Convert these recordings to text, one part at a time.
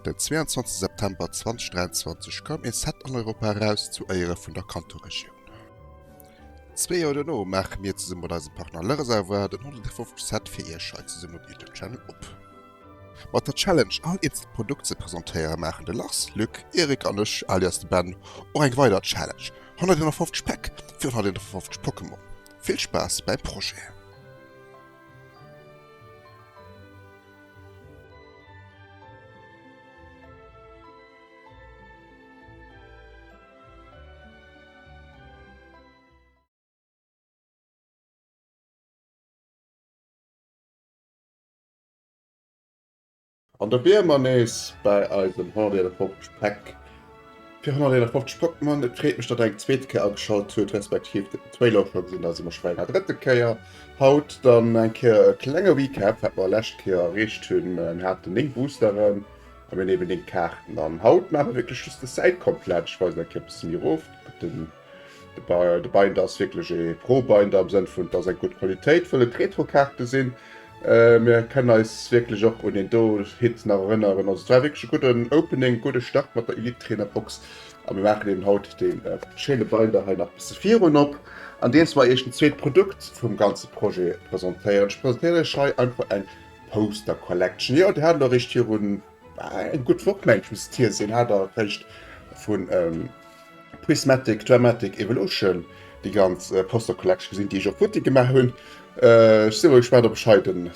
Den 22 September 2023 koum ee Set an Europa eraus zu Éiere vun der Kanto-Regioun. Zwee Joer duerno maache mir zesumme mat eisem Partner Le Reservoir den 150. Set fir iech hei zesummen op YouTube Channel op. Mat der Challenge all eenzelt Produkt ze presentéiere maachen de Lars, Luc, Eric an ech alias de Ben och eng weider Challenge, 151 Päck fir 151 Pokémon. Vill Spaass bäim Projet! An do wiere mer nees bäi eisem 151 Päck fir 151 Pokémon. Et freet mech, datt der eng zweet Kéier ageschalt hutt, respektiv den Trailer scho gesinn. Da si mer scho bei enger drëtte Kéier. Haut dann eng Kéier e klenge Recap, wat mer lescht Kéier erreecht hunn. Mir haten 9 Boosteren a mir hunn eben 9 Kaarten. An haut maache mer wierklech just de Säit komplett. Ech weisen eng Kéier e bësse méi erof. Den De Binder ass wierklech ee Pro-Binder am Sënn vun, et ass eng gutt Qualitéit, wëll et Retro-Kaarte sinn. Mir kënnen eis wierklech och un deen do Hit nach erënneren. Also et war wierklech e gudden Opening, gudde Start mat der Elite Trainer Box a mir maachen eben haut dee schéine Binder hei nach bësse virun op, andeems mer iech den zweet Produkt vum ganze Projet presentéieren. Ech presentéieren iech hei einfach eng Poster Collection. Jo, dir hat elo eréischt virun eng gutt Woch, mengen ech, misst et hier sinn, hat der eréischt vun Prismatic Dramatic Evolution, déi ganz Poster Collection gesinn, déi ech och futti gemaach hunn. Ech si mol gespaant, ob ech hei den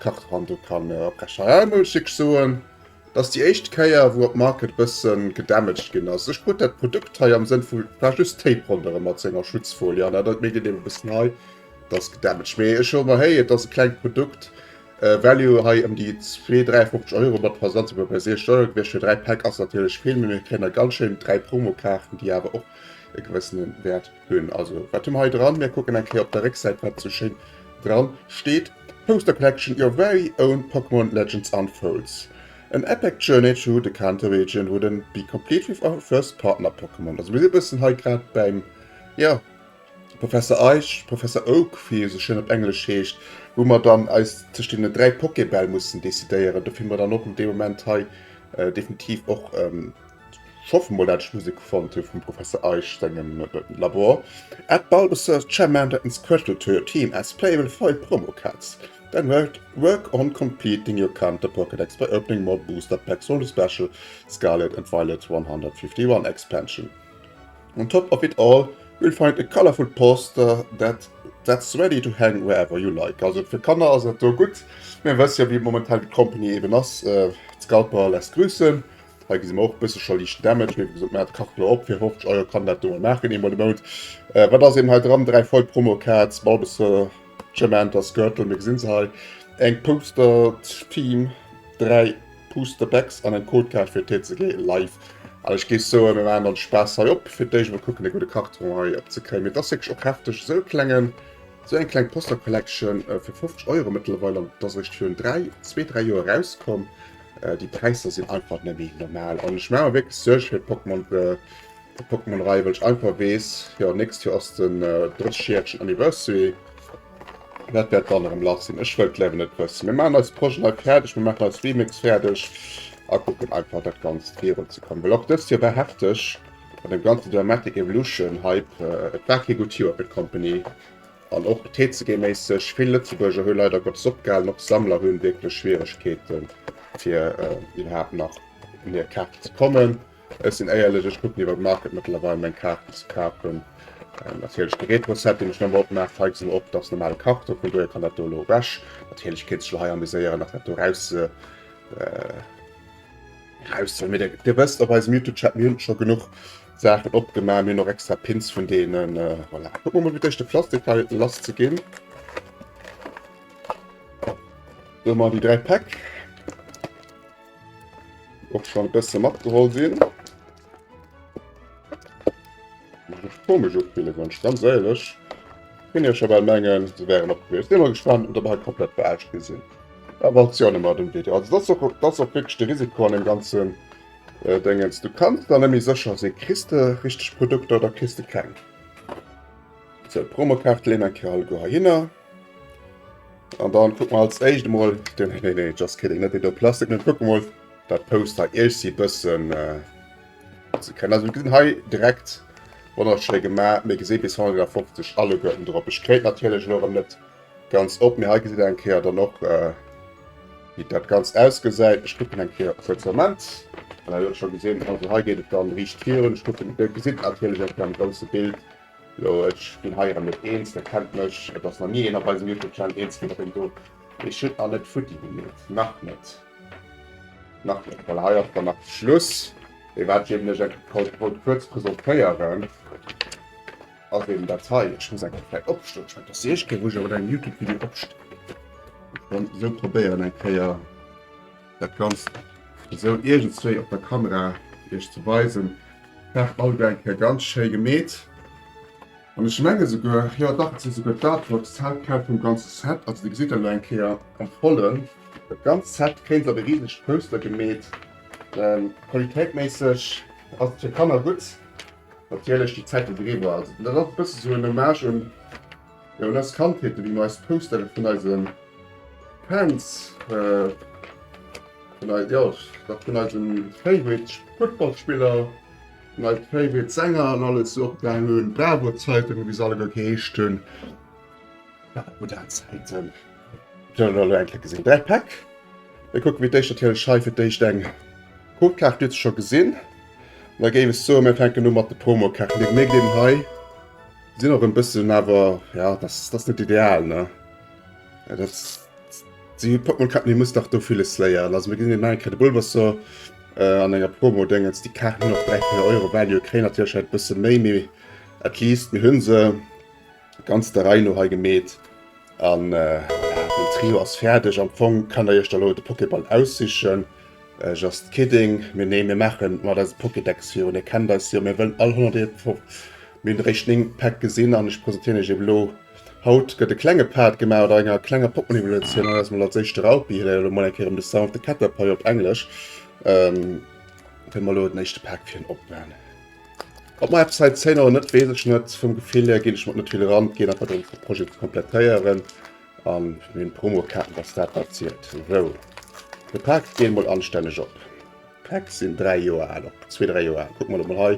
Karton do kann oprecht. Hei muss ech wierklech soen, dat ass déi éischt Kéier, wou op Market e bëssen gedamaged ginn ass. Ech krut dat Produkt hei am Sënn vu war just Tape ronderëm mat senger Schutzfolie an dat mécht een eben e bëssen hei, dat ass gedamaged. Mee ech soe mer, hey, et ass e klengt Produkt, Value hei ëm déi 2, 53 Euro mat Versand si mer bei 60 Euro gewiescht. Fir 3 Päck ass natierlech vill, mee mir kréien da ganz schéin 3 Promokaarten, déi awer och e gewëssene Wäert hunn. Also wat hu mer hei dran? Mir kucken eng Kéier op der Récksäit, wat sou schéin dran steet. Poster Collection, Your very own Pokémon Legends unfolds. An epic journey through the Kanto region wouldn't be complete with our first partner Pokémon. Also mir si bëssen hei grad beim, jo, Professor Eich, Professor Oak, wéi e sou schéin op Englesch heescht, wou mer dann eis tëscht deenen 3 Pokébäll mussen decidéieren. Dofir mer dann och an deem Moment hei definitiv och, ech hoffe mol, dat ech Musek fonnt hu vum Professor Eich sengem Labor. Add Bulbasaur, Charmander and Squirtle to your team as playable foil promo cards. Then work, work on completing your Kanto Pokédex by opening more booster packs from the special Scarlet and Violet 151 expansion. On top of it all, you'll find a colorful poster that that's ready to hang wherever you like. Also fir Kanner ass dat do gutt. Mir wësse jo wéi momentan d'Company eben ass. D'Scalper lässt grüssen. Hei gesi mer och e bësse scho liichten Damage, mee wéi gesot, maacht d'Kart elo op. Fir 50 Euro kann dat do mol maachen, eemol de Mount. Wat ass eben hei dran? 3 Foil Promo Cards, Bulbasaur, Charmander, Squirtle, mir gesinn se hei. Eng Poster Theme, 3 Booster Packs an eng Codekaart fir TCG Live. An ech géif soen, mir maachen dann Spaass hei op. Fir d'éischt mol kucken, de gudde Karton hei opzekréien. Mee et ass wierklech och hefteg, esou e klengen, esou eng kleng Poster Collection fir 50 Euro mëttlerweil. An et ass eréischt virun 3, zwee, 3 Joer erauskomm. Déi Präisser sinn einfach net méi normal. An ech maache mer wierklech Suerge fir d'Pokémon, d'Pokémon-Rei, well ech einfach weess, jo, nächst Joer ass den 30 järegen Anniversary. Dat wäert dann erëm lass sinn. Ech wëll d'Liewen net wëssen. Mir maachen eis Projet hei fäerdeg, mir maachen eis Remix fäerdeg a kucken einfach dat Ganzt virun ze kommen. Well och dëst Joer war hefteg mat dem ganzen Dramatic Evolution Hype. Et war kee gutt Joer fir d'Company an och TCG-méisseg. Vill Lëtzebuerger hu leider Gottes opgehalen. Och Sammler hunn wierklech Schwieregkeeten, fir iwwerhaapt nach un hir Kaarten ze kommen. Ech sinn éierlech, ech kucken iwwer Market mëttlerweil meng Kaarten ze kafen. Natierlech de Retro-Set, deen ech nach emol opmaachen. Hei gesi mer och, dat ass normale Karton, vun dohier kann dat do elo ewech. Natierlech kéint sech elo hei amuséieren, nach dat do raus ze rauszehuelen. Mee dir, dir wësst, op eisem YouTube-Chat, mir hunn scho genuch Saachen opgemaach. Mir hunn och extra Pins vun deenen. Voilà. Kucke mer mol, fir d'éischt de Plastik hei lass ze ginn. Do hu mer déi 3 Päck. Och schon e bësse matgeholl sinn. Komisch ufillen, wann ech ganz éierlech bin. Jo scho bal mengen, se wären op gewiescht. Sinn mol gespannt, ob der hei komplett verarscht gi sinn. Awer ass jo net dem Video. Also dat ass och, dat ass och wierklech de Risiko an dem ganzen äh, Dingens. Du kanns da net méi sécher sinn, kriss de richteg Produkter oder kriss de keng. Sou, d'Promokaart leeën eng Kéier alleguer heihinner. An dann kucke mer als éischt emol, nee, nee, nee, just kidding, net deen do Plastik, mee kucke mol. Dat Poster iech si bëssen ze kennen. Also mir gesinn hei direkt wonnerschéi gemaach. Mir gesi bis 150 alleguerten drop. Ech kréien natierlech elo erëm net ganz op, mee hei gesitt der eng Kéier dann och wéi dat Ganzt ausgesäit. Ech kucken eng Kéier kuerz Moment. Voilà, dir hutt scho gesinn, also hei geet et dann riicht virun. Ech kucken, dir gesitt natierlech eng Kéier am grousse Bild. Lo ech ginn hei erëm net eens, der kennt mech, et ass nach ni een op eisem Youtube Channel eens ginn op een do. Ech hunn nach net futti gemeet, nach net. Nach net, well hei ass dann nach de Schluss. Mee wat ech eben lech eng Kéier wollt kuerz presentéieren, ass eben dat hei. Ech muss eng Kéier vläicht opstoen. Ech mengen, et ass déi éischt Kéier, wou ech awer an engem Youtube-Video opstinn. Ech kann esou probéieren, eng Kéier dat Ganzt esou iergendswéi op der Kamera iech ze weisen. D'Kaart alleguer eng Kéier ganz schéi gemeet. An ech menge souguer, jo dach, et si souguer d'Artworks, d'Haaptkaart vum ganze Set. Also dir gesitt dat elo eng Kéier am Vollen. Dat ganzt Set kréint se op e risegt Poster gemeet. Qualitéitméisseg ass et fir Kanner gutt. Natierlech déi Zäite si eriwwer. Also dat ass e bësse sou en Hommage un, jo, un eis Kandheeten, wéi mer eis Postere vun eise Fans, vun eis, jo, dach vun eisem Favorite Footballspiller, vun eise Favorite Sänger an alles sou opgehaang hunn. Bravo-Zeitung, wéi se alleguer geheescht hunn. Ja, modern Zäiten. Mir hunn elo eng Kéier gesinn. 3 Päck. Mir kucken fir d'éischt natierlech hei fir d'éischt eng Codekaart, déi huet se scho gesinn. An da géif ech soen, mir fänken u mat de Promokaarten. Dir gemierkt eben hei sinn och en bëssen awer, ja, dat ass net ideal, ne? Ja, dat si Pokémon-Kaarten, déi muss dach do villes léieren. Also mir gesinn eben nach eng Kéier de Bulbasaur an enger Promo-Déngens. Déi Kaarten hunn och 3, 4 Euro Value, kréien natierlech hei e bësse méi, mee at least mir hu se. Ganz der Rei no hei gemeet an voilà, den Trio ass fäerdeg. Am Fong kann der iech da lo de Pokéball aussichen. Just kidding, mee nee, mir maachen mat eise Pokédex virun. Dir kennt eis jo, mir wëllen all 151, mir hunn eréischt 9 Päck gesinn an ech presentéieren iech eben elo haut gëtt e klenge Part gemaach oder enger klenger Pokémon-Evolutioun. Hei ass mol als éischt de Raupi, hei elo mol eng Kéier erëm de Sound, de Caterpie op Englesch. Wëlle mer elo den éischte Pak fir en opmachen. Ob mer eppes hei zéien oder net, weess ech net. Vum Gefill hier ginn ech mat net vill eran. Et geet einfach drëm, de Projet ze komplettéieren. An mir hunn Promokaarten, dass dat wat zielt. Sou, de Pak geet mol anstänneg op. D'Päck sinn 3 Joer al, op zwee, 3 Joer al. Kucke mer elo mol hei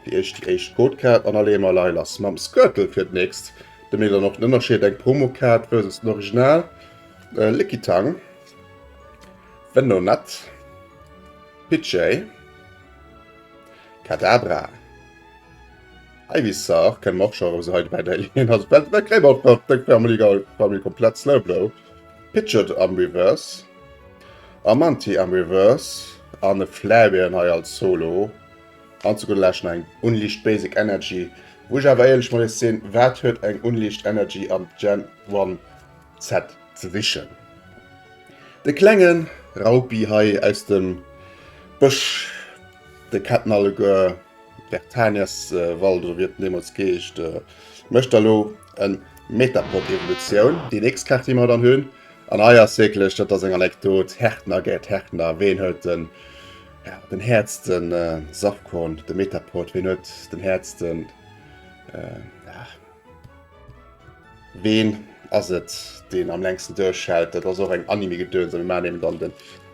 fir iech déi éischt Codekaart an da leeë mer hei lass mam Squirtle fir d'nächst. Do mierkt der och den Ënnerscheed, eng Promokaart versus den Original. Lickitung, Venonat, Pidgey. Kadabra. Ivysaur kennen mer och scho erëm esou hei dobäi dréien. Also wat wat kréie mer op der Family Guy Family komplett Slowbro. Pidgeot am Reverse. Amanti am Reverse an e Flareon hei als Solo. An zu gudder Lescht nach eng Unleashed Basic Energy, wou ech awer éierlech mat iech sinn, wat huet eng Unleashed Energy am Gen 1 Set ze sichen? De klenge Raupi hei aus dem Bësch, de ketten alleguer, Vertaniaswald oder wéi huet en deemools geheescht, mécht da lo en Metapod-Evolutioun. Déi nächst Kaart déi mer dann hunn, an hei ass wierklech, dat ass eng Anekdot, Härtner géint Härtner, ween huet den, ja, den häertsten Safkorn, de Metapod, ween huet den häertsten, ja. Ween ass et deen am längsten duerchhält? Dat ass och eng Anime-Gedöns a mir maachen eben dann den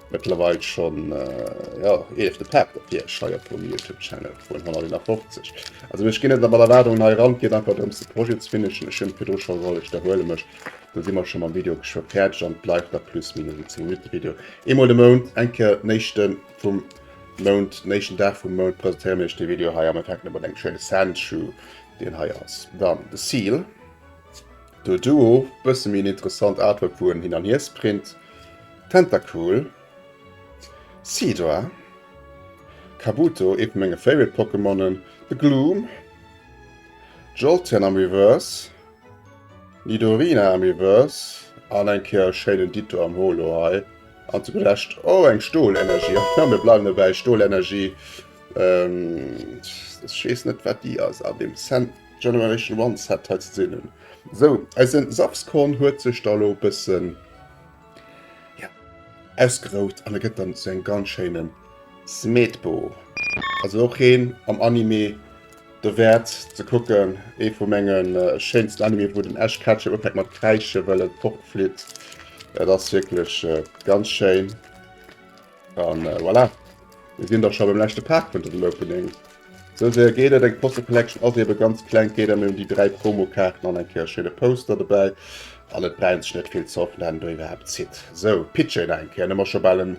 mëttlerweil schonn jo eelefte Part op iech hei op dem Youtube Channel vun 151. Also ech ginn net mat Erwaardungen hei eran, et geet einfach drëms de Projet ze finishen. Ech hunn virdru scho gesot, ech widderhuele mech, do si mer scho mam Video geschwë fäerdeg an et bleift da plus minus en 10 Minutte Video. Eemol de Mount, eng Kéier den éischte vum Mount, den éischten Dag vum Mount presentéiere mir iech dee Video hei a mir fänken u mat engem schéine Sandshrew. Deen hei ass dann de Seal. Do Duo, bësse méi en interessant Artwork wou en hin an hier sprint. Tentacool, Seadra, Kabuto, ee vu menge favorite Pokémonen, de Gloom, Jolteon am Reverse, Nidorina am Reverse an eng Kéier e schéinen Ditto am Holo hei. An zu gudder Lescht, oh eng Stolenergie, jo mir bleiwen dobäi, Stolenergie. Ähm, ech weess net wat déi ass an dem Cent Generation One Set hei ze sinn hunn. Sou, eisen Safskorn huet sech da lo bëssen ja, ausgerout an e gëtt dann zu engem ganz schéinen Smetbo. Also och een am Anime dowäert ze kucken. Ee vu menge schéinsten Anime wou den Ash Ketchum ufänkt mat kräische well et fortflitt. Dat ass wierklech ganz schéin. An voilà, mir sinn da scho beim leschte Pak vun dësem Opening. Sou séier geet et, eng Poster Collection ass ebe ganz kleng, geet ëm déi 3 Promokaarten an eng Kéier e schéine Poster dobäi. An et brennt sech net vill ze hoffen, dat en do iwwerhaapt zitt. Sou, Pitchen eng Kéier, hu mer scho bal en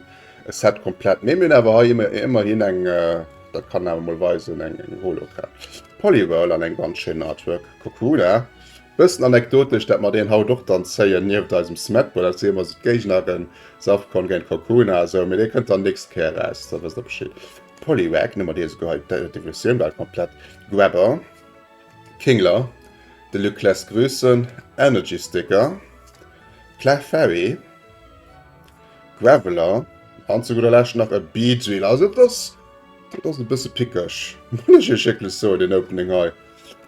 Set komplett. Mee mir hunn awer hei ëmmerhin eng, dat kann een awer mol weisen, eng Holokaart. Poliwhirl an eng ganz schéin Artwork. Kokuna. Bëssen anekdotesch dat mer deen haut och dann zéien nieft eisem Smetbo, dat si ëmmer sou d'Géigneren, Safcon géint Kokuna a sou, mee dee kënnt dann nächst Kéier eraus, da wësst der Bescheed. Poliwag, nu mer dee souguer hei d'Evolutioun bal komplett, Grabber, Kingler, de Luc lässt grüßen, Energy Sticker, Clefairy, Graveler an zu gudder Lescht nach e Beedrill. Also et ass, dat ass e bësse pickeg, muss ech iech wierklech soen, deen Opening hei.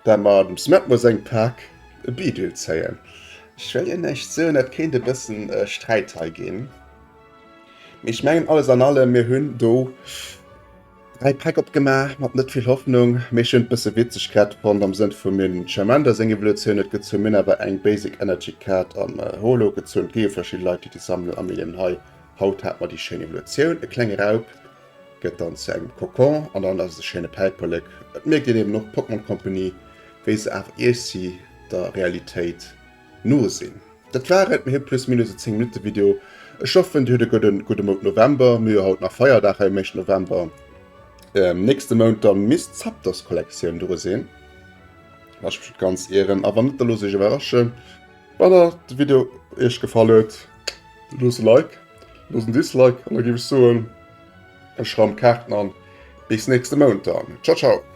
Da mer dem Smetmo seng Pak e Beedrill zéien. Ech wëll jo näischt soen, dat kéint e bëssen Sträit hei ginn. Mee ech mengen alles an allem, mir hunn do 3 Päck opgemaach mat net vill Hoffnung, mee ech hunn et bësse witzeg grad fonnt am Sënn vu mir hunn den Charmander seng Evolutioun net gezunn, mir hunn awer eng Basic Energy Kaart an Holo gezunn. Et gi jo verschidde Leit déi déi sammelen a mir hunn hei haut hat mer déi schéin Evolutioun, e klenge Raup gëtt dann zu engem Kokon an dann ass et e schéine Päiperlek. Et mierkt een eben och d'Pokémon Company, wéi se awer iech si der Realitéit no sinn. Dat war et, mir hu plus minus e 10 Minutte Video. Ech hoffen dir hutt e gudden gudde Mount November. Mir hu jo haut nach Feierdag hei um éischten November. Nächste Mount dann misst d'Zapdos Kollektioun dru sinn, wa ech mech net ganz ieren. A wann net, da loosst iech iwwerraschen. Wann der de Video iech gefall huet, loosst e Like, loosst en Dislike an da géif ech soen, ech raumen d'Kaarten an. Bis nächste Mount dann. Ciao ciao.